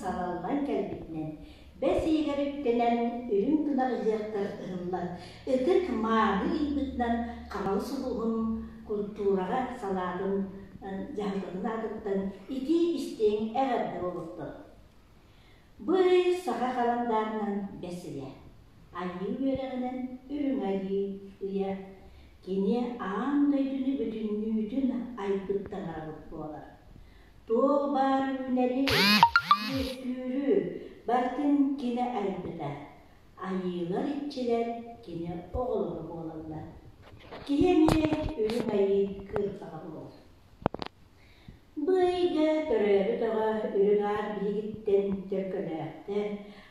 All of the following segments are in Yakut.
салаллан кэлбитинэн, бэс ыйыгар үктэнэн үрүҥ тунах ыһыахтар ыһыллан, ытык мааны ыйбытынан Хаҥалас улууһун культураҕа салаатын дьаһалтатын аатыттан итии-истиҥ эҕэрдэ буолуохтун. Бу ый саха халандаарынан бэс ыйа, айыы үөрэҕинэн үрүҥ айыы ыйа, кини аан дойдуну бүтүннүүтүн айбыт таҥарабыт буолар. Туох баар үүнэри, үөскүүрү барытын кини айбыта, айыылар иччилэр кини оҕолоро буолаллар. Киһи эмиэ үрүҥ айыы кыырпаҕа буолар. Бу ыйга төрөөбүт оҕо үрүҥ аар биһигиттэн төлкөлөөхтөр,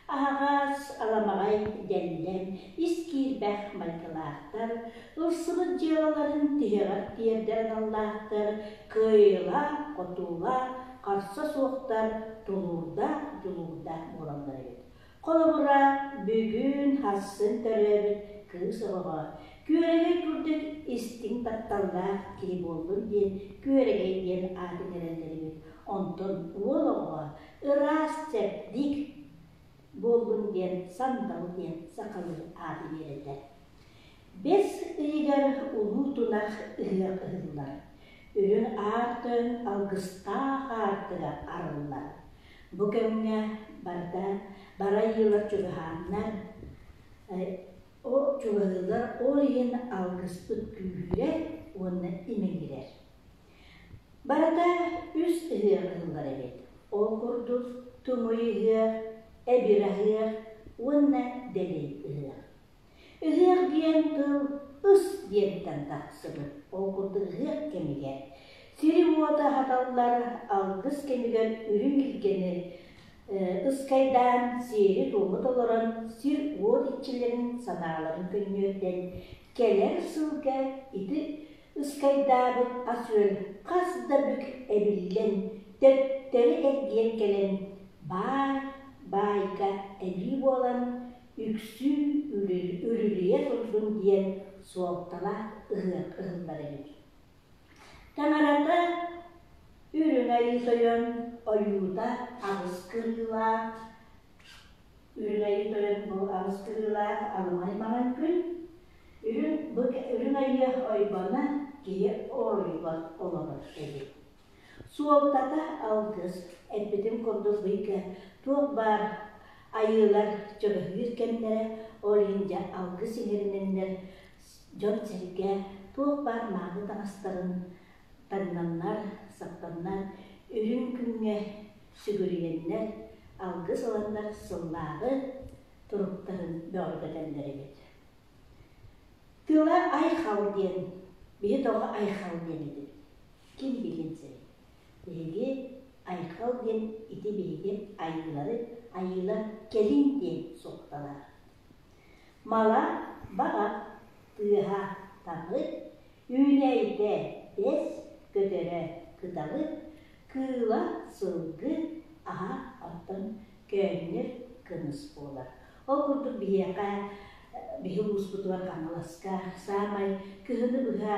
аһаҕас, аламаҕай, дэллэм, ис киирбэх майгылаахтар, ылсыбыт дьыалаларын тиһэҕэр тиэрдэр аналлаахтар, кыайыылаах-хотуулаах, харса суохтар, тулуурдаах, дьулуурдаах буолаллар эбит. Холобура, бүгүн сарсын төрөөбүт кыыс оҕоҕо күөрэгэй курдук истиҥ тапталлаах киһи буоллун диэн күөрэгэй диэн аат иҥэрэллэр эбит. Онтон уол оҕоҕо ыраас чэбдик буоллун диэн сандал диэн сахалыы ааты биэрэллэр. Бэс ыйыгар улуу тунах ыһыах ыһыллар. Үрүҥ аар тойон алгыстаах аартыга арыллар. Бу кэмҥэ барыта бары айыылар чугаһааннар, чугаһыыллар, ол иһин алгыспыт күүһүрэр уонна имэҥирэр. Барыта үс ыһыах ыһыллар эбит. Ол курдук Туҥуй ыһыах, Эбир ыһыах уонна Дэлэй ыһыах. Ыһыах диэн тыл ыс диэнтэн тахсыбыт. Ол курдук ыһыах кэмигэр сири-уоту аһаталлар, алгыс кэмигэр үрүҥ илгэни ыскайдаан, сиэри-туому толорон, сир-уот иччилэрин санааларын көнньүөрдэн, кэлэр сылга ити ыскайдаабыт ас-үөл хас да бүк эбиллэн, төттөрү эргийэн кэлэн, баай баайга эбии буолан, үксүү үрүлүйэ турдун диэн суолталаах ыһыах ыһыллар эбит. Таҥарата Үрүҥ Айыы Тойон ойуута аҕыс кырыылаах Үрүҥ Айыы Тойон бу аҕыс кырыылаах аламай маҥан күн Үрүҥ, бу Үрүҥ Айыы ойбоно киһи оройугар олорор эбит. Суолтата алгыс, эппитим курдук быйга туох баар айыылар чөбөһүүр кэмнэрэ, ол иһин дьэ алгыс иҥэринэннэр дьон-сэргэ туох баар мааны таҥастарын таҥнаннар, саптаннар, үрүҥ күҥҥэ сүгүрүйэннэр, алгыс ыланнар сыллааҕы туруктарын бөҕөргөтөллөр эбит. Тыла айхал диэн, биһи тоҕо айхал диэн этибит? Ким билиэн сөбүй? Биһиги айхал диэн ити биһиги айыылары айыылар кэлин диэн суолталаах. Мала баҕа тыаһа таҥыт, үүнээйитэ бэс, көтөрө кыталык, кыыла сылгы, аһа оттон көөнньөр кымыс буолар. Ол курдук биһиэхэ биһи улууспутугар Хаҥаласка саамай кыһыны быһа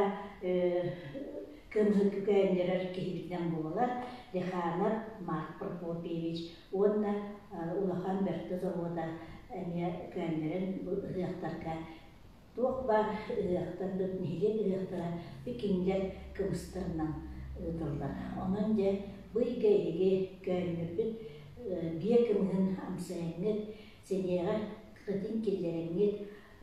кымыһы көөнньөрөр киһибитинэн буолар Лиханов Марк Прокопьевич уонна Улахан Бөртө завода эмиэ көөнньөрөн бу ыһыахтарга туох баар ыһыахтар да нэһилиэк ыһыахтара кинилэр кымыстарынан ыытыллар. Онон дьэ бу ыйга эһиги көөнньөрбүт биэ кымыһын амсайаҥҥыт, сэниэҕэ кытын киллэрэҥҥит,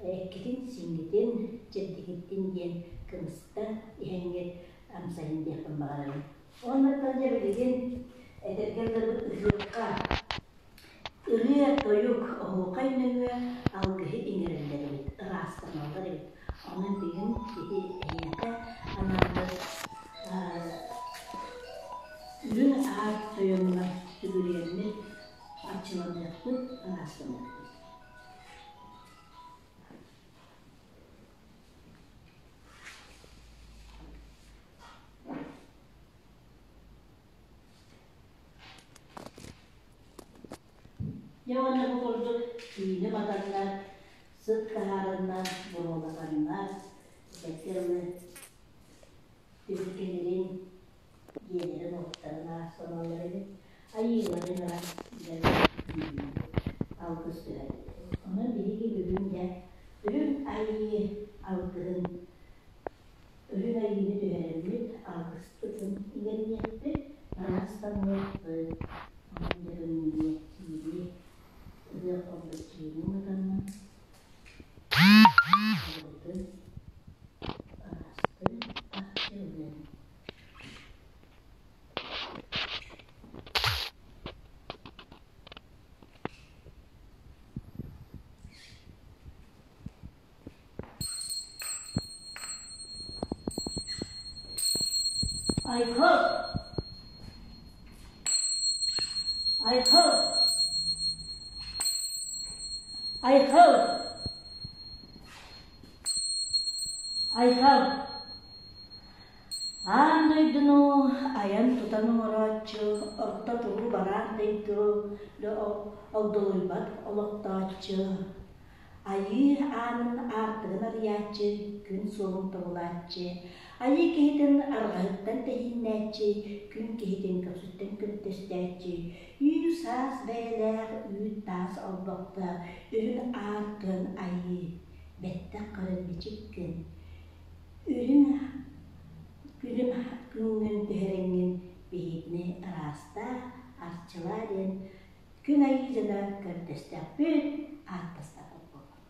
эккитин-сиҥҥитин, чэбдигиттин диэн кымыста иһэҥҥит амсайын диэхпин баҕарабын. Уонна дьэ билигин эдэргэ дылы ыһыахха Ырыа-тойук, оһуохай нөҥүө алгыһы иҥэрэллэр эбит, ыраастаналлар эбит. Онон бүгүн ити эһиэхэ анаабыт үрүҥ аар тойонугар сүгүрүйэммит, арчыланыахпыт, ыраастаныахпыт. Дьэ уонна бу курдук киинэ батаннар, сыт таһаараннар, буруолатаннар, этэккэ дылы түбүккэлэрин, дьиэлэрин-уоттарын аастаналлар эбит. Айыылары ыҥыран дьэ алгыс түһэрбит. Онон биһиги бүгүн дьэ Үрүҥ Айыы алгыһын Үрүҥ Айыыны түһэрэммит, алгыспытын иҥэриниэхпит, ыраастаныахпыт. Онон дьэ бүгүҥҥү киири ыһыах курдук киирин ытаммын Оҕобутун ыраастыы арчылыын. Айхал! Айхал! Айхал! Айхал! Аан дойдуну айан-тутан оҥорооччу, орто туруу бараан дойду огдолуйбат олохтооччу, Айыы аанын аартыгын арыйааччы, күн суолун тобулааччы, айыы киһитин арҕаһыттан тэһииннээччи, күн киһитин көхсүттэн күлтэстээччи, үү-саас бэйэлээх үүт-таас олбохтоох үрүҥ аар тыан айыы, бэттэх көрөн бичик күн, Үрүҥ күлүм күҥҥүн түһэрэҥҥин биһигини ыраастаа, арчылаа диэн күн айыы дьоно көрдөстөхпүт, ааттастахпыт буоллар.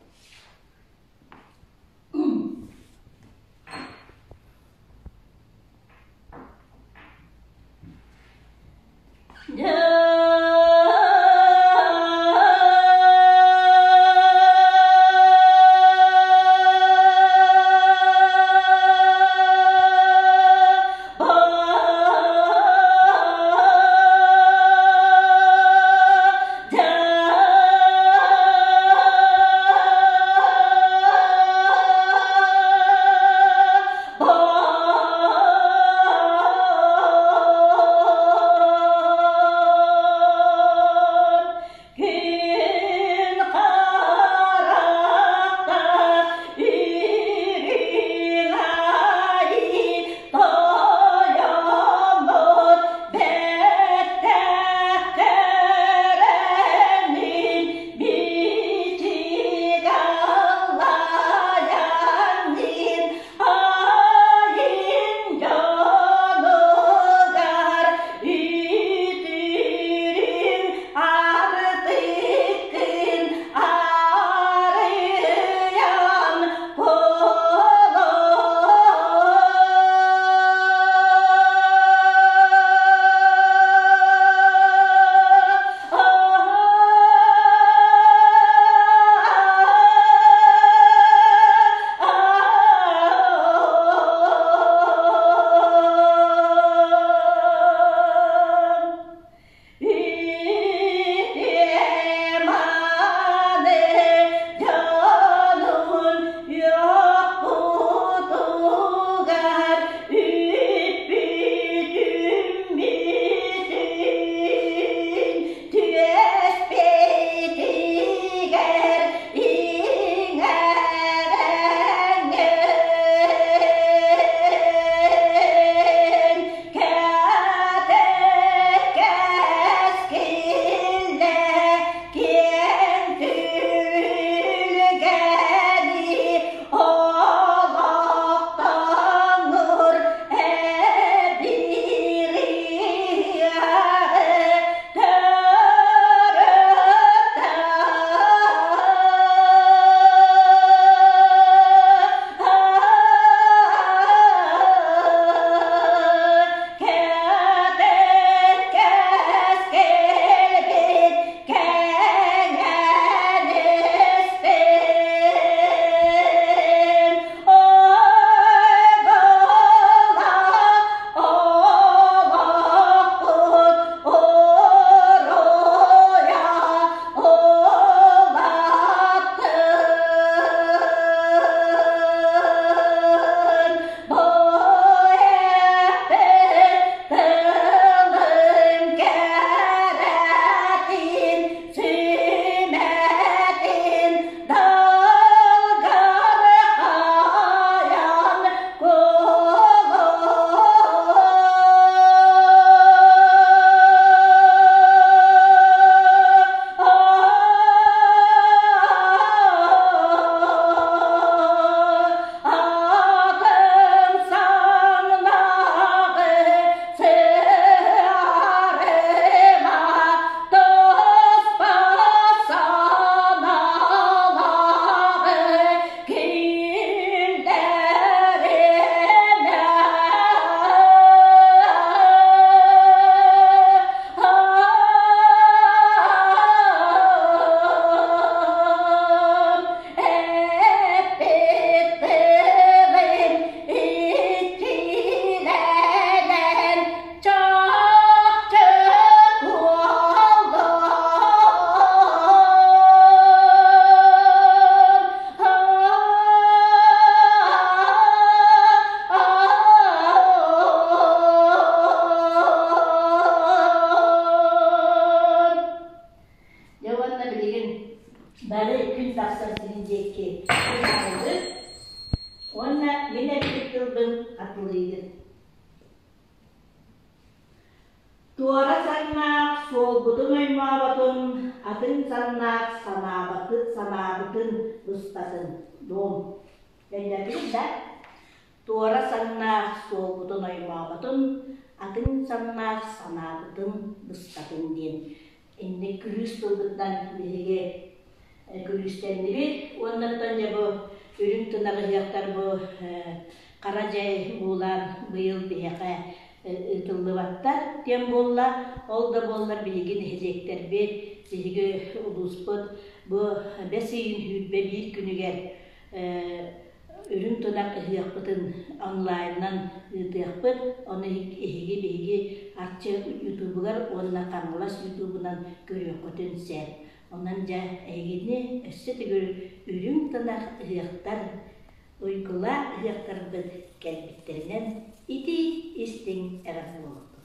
оймооботун, атын саннаах санаабаты санаабытын быстатын. Дом. Өйдөөтүгүт да? Туора саннаах суолбутун оймооботун, атын саннаах санаабытын быстатын диэн инник күлүүс тылбытынан биһиги күлүүстэннибит. Уоннаттан дьэ бу үрүҥ тунах ыһыахтар бу хара дьай буулаан быйыл биһиэхэ ыытыллыбаттар диэн буолла. Ол да буоллар биһиги нэһилиэктэрбит, биһиги улууспут бу бэс ыйын 21 күнүгэр үрүҥ тунах ыһыахпытын онлайнынан ыытыахпыт. Ону эһиги биһиги Арчы ютубугар уонна Хаҥалас ютубунан көрүөххүтүн сөп. Онон дьэ эһигини өссө төгүл үрүҥ тунах ыһыахтар, уйгулаах ыһыахтарбыт кэлбиттэринэн итии истиҥ эҕэрдэ буолуохтун.